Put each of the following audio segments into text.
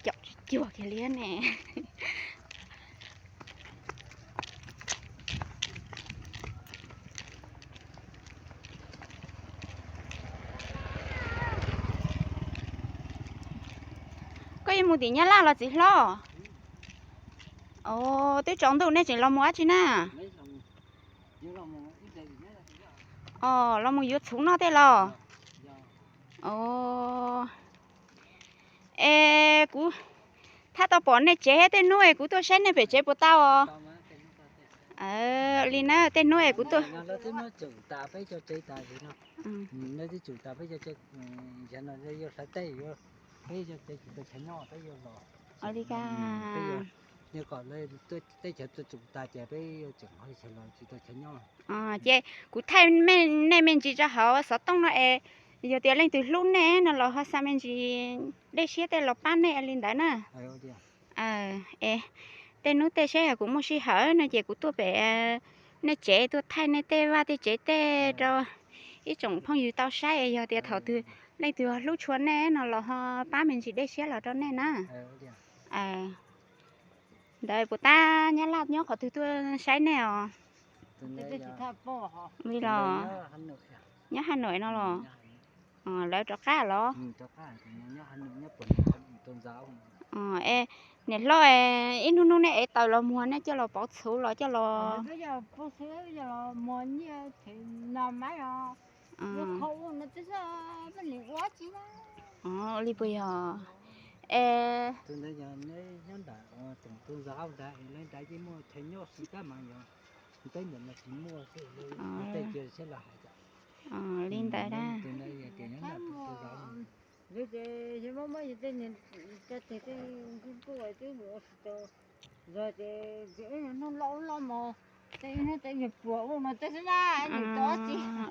Caum tsis cuag kiag li ne. Koj yuav mus tim Nyab Laj los txiv hlob? Os, twb tsaus ntuj nej tseem los mus dab tsi na? Os, los mus yuav txhuv noj tej los? Os, es kuv thaj tau pom nej tsev, tej hnub es kuv tuaj saib nej pem tsev puas tau os? Li na, tej hnub es kuv tuaj. Li ka, ces kuv thaij nej me ntsis rau hauv xov tooj no es yog tias leej twg hlub nej no los ho xa me ntsis dej siab tej los pab nej li ntawd na. Es tej hnub tej saib yog kuv muaj sij hawm no ces kuv tuaj pem nej tsev tuaj thaij nej tej vaj tej tsev tej rau ib tsoom phooj ywg tau saib, yog tias thaum twg leej twg hlub tshua nej no los ho pab me ntsis dej siab los rau nej na. Ntawd puas tab Nyab Laj nyob qhov twg tuaj saib nej os? Li los, nyob Haj Nuam no los? Lawv rov qab los? Es niam hlob, ib hnub hnub nej ev taws los muag nej coj los pauv txhuv los coj los? Li puas yog? Es li ntawd na.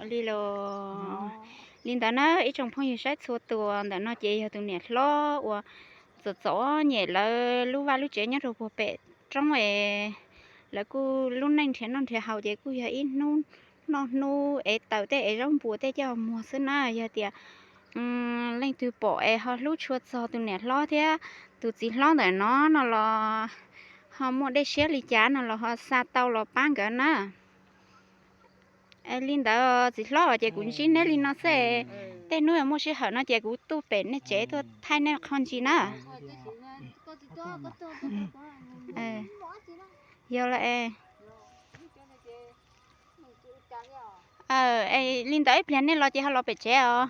Li los, li ntawd na ib tsoom phooj ywg saib txhua tus, ntawm no ces yog tus niam hlob uas txom txom nyem lawv lub vaj lub tsev nyob rau puag pem roob es lawv kuj lub neej nrhiav noj nrhiav haus ces kuj yog ib hnub noj hnub ev taws tej ev zaub npua tej coj muag xwb na. Yog tias leej twg pom es ho hlub tshua txog tus niam hlob thiab tus txiv hlob ntawm no no los ho muaj dej siab li cas no los ho xa tau los pab nkawd na. Li ntawd txiv hlob ces kuv ntsib neb li no xwb, tej hnub muaj sij hawm no ces kuv tuaj pem nej tsev tuaj thaij nej qho ntsis na. Yog lawm, li ntawd ib pliag nej los ces ho los pem tsev os.